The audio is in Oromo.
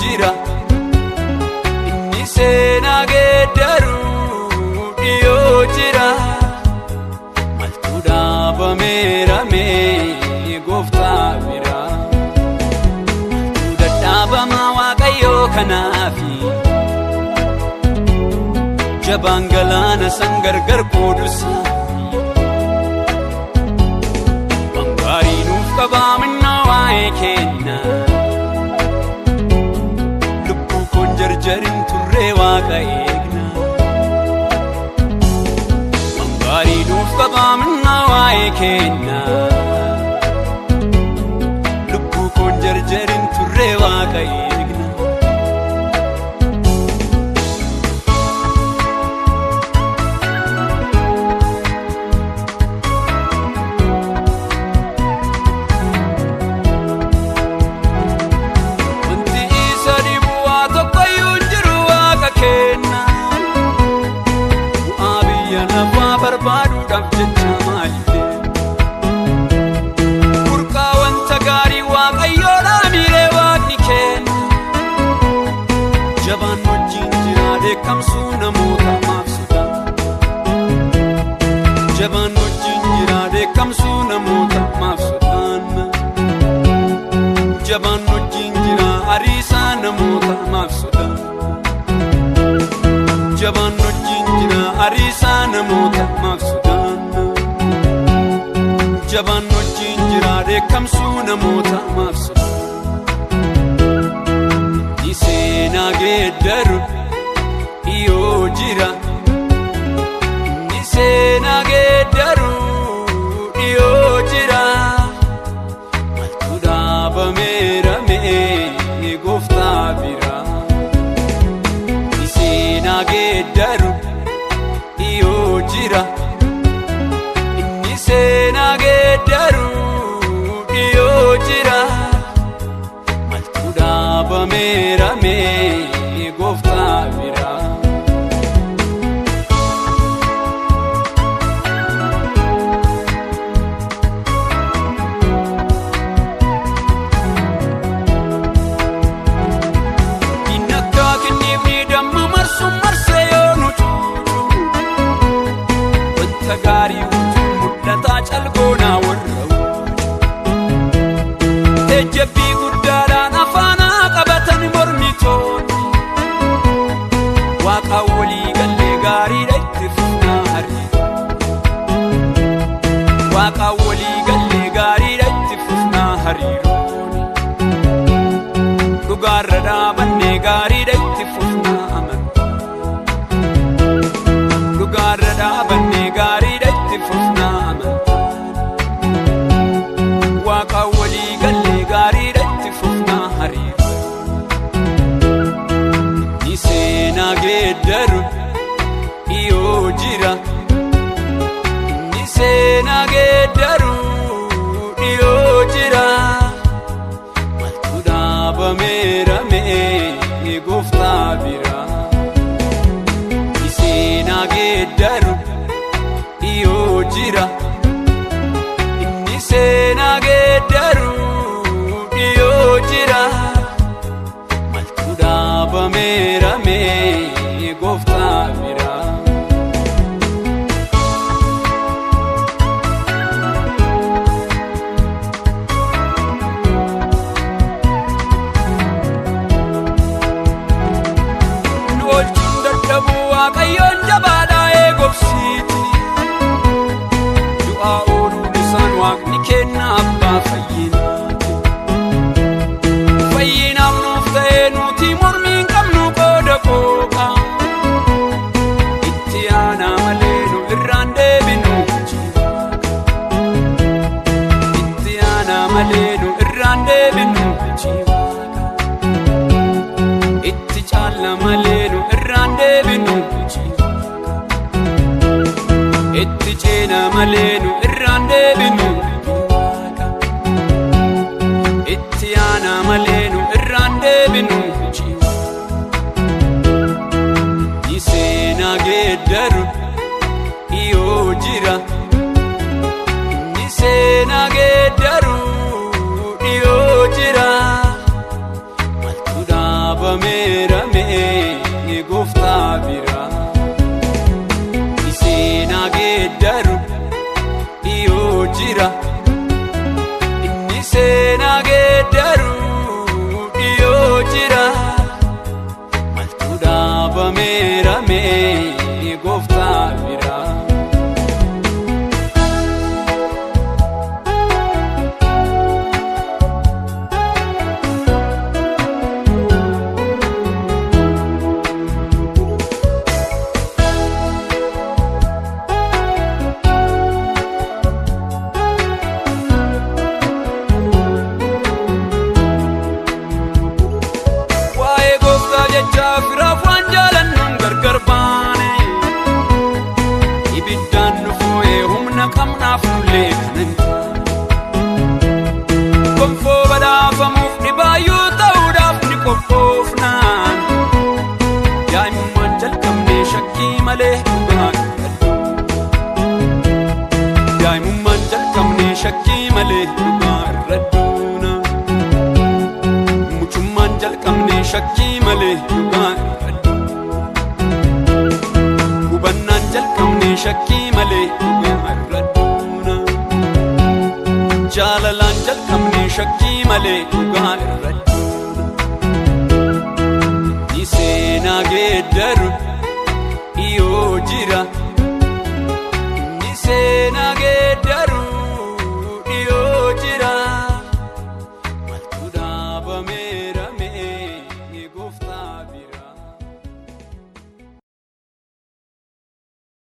jira. Inni seenaa geeddaru dhiyoo jira. Maltu dhaabameera mee gooftaa bira. Maltu dadhaabamaa Waaqayyoo kanaafi. Jabaan galaana san gargar qoodusa. Waan gaarii nuuf qabaa minnaa waa'ee kenna. Lubbuu koon jarjarin turree waaqa eegna. Waan gaarii nuuf qabaa minnaa waa'ee kenna. Lubbuu koon jarjarin turree waaqa eegna. Wanti isa dhibu waa tokkoyyuu hin jiru waaqa kenna. Bu'aa biyya lafaa barbaaduudhaaf jecha maalillee. Burqaa wanta gaarii waaqayyoodhaa miiree waaqni kenna. Jabaan wajjin jira dheekkamsuu namoota maaf sodaata. Jabaan wajjin jira dheekkamsuu namoota maaf sodaanna. Jabaan wajjin jira ariisaa namoota maaf sodaanna. Jabaan wajjin jira ariisaa namoota maaf sodaanna. Jabaan wajjin jira dheekkamsuu namoota maaf sodaanna. Inni seenaa geeddaru dhiyoo jira. Inni seenaa geeddaru dhiyoo jira. Maltu dhaabameera mee gooftaa bira. Inni seenaa geeddaru dhiyoo jira. Inni seenaa geeddaru dhiyoo jira. Maltu dhaabameera mee gooftaa bira. Inni akka kenneefni damma marsu marsee yoo nu cuucu. Wanta gaarii utuu mul'ataa calgoonaa warra wucu. Ejjabbii guddaadhaan afaanaa qabatan mormitoonni. Waaqa walii gallee gaariidha itti fufnaa hariiroo. Waaqa walii gallee gaariidha itti fufnaa hariiroon. Dhugaarra dhaabannee gaariidha itti fufnaa amantaa. Dhugaarra dhaabannee gaariidha itti fufnaa amantaa. Waaqa walii gallee gaariidha itti fufnaa hariiroo. Inni seenaa geeddaru dhiyoo jira. Inni seenaa geeddaru dhiyoo jira. Maltu dhaabameera mee gooftaa bira. Inni seenaa geeddaru dhiyoo jira. Inni seenaa geeddaru dhiyoo jira. Maltu dhaabameera mee gooftaa bira. Nu oolchuun dadhabuu Waaqayyoon jabaadhaa eegobsiiti. Du'aa ooluun isaan waaqni kenna abbaa fayyinaati. Fayyinaaf nuuf ta'ee nuti mormii hin qabnu qooda qooqa. Itti aanaa malee nu irraan deebinu hojii waaqa. Itti aanaa malee nu irraan deebinu hojii waaqa. Itti caalla malee nu irraan deebinu hojii waaqa. Itti ceena malee nu irraan deebinu dubbii waaqa. Itti aanaa malee nu irraan deebinu hojii waaqa. Inni seenaa geeddaru dhiyoo jira. Inni seenaa geeddaru dhiyoo jira. qophoofnaan. Daa'imummaan jalqabnee shakkii malee dhugaa irra. Daa'imummaan jalqabnee shakkii malee dhugaa irra duuna. Mucummaan jalqabnee shakkii malee dhugaa irra duuna. Hubannaan jalqabnee shakkii malee dhugaa irra duuna. Jaalalaan jalqabnee shakkii malee dhugaa irra duuna. Inni seenaa geeddaru dhiyoo jira.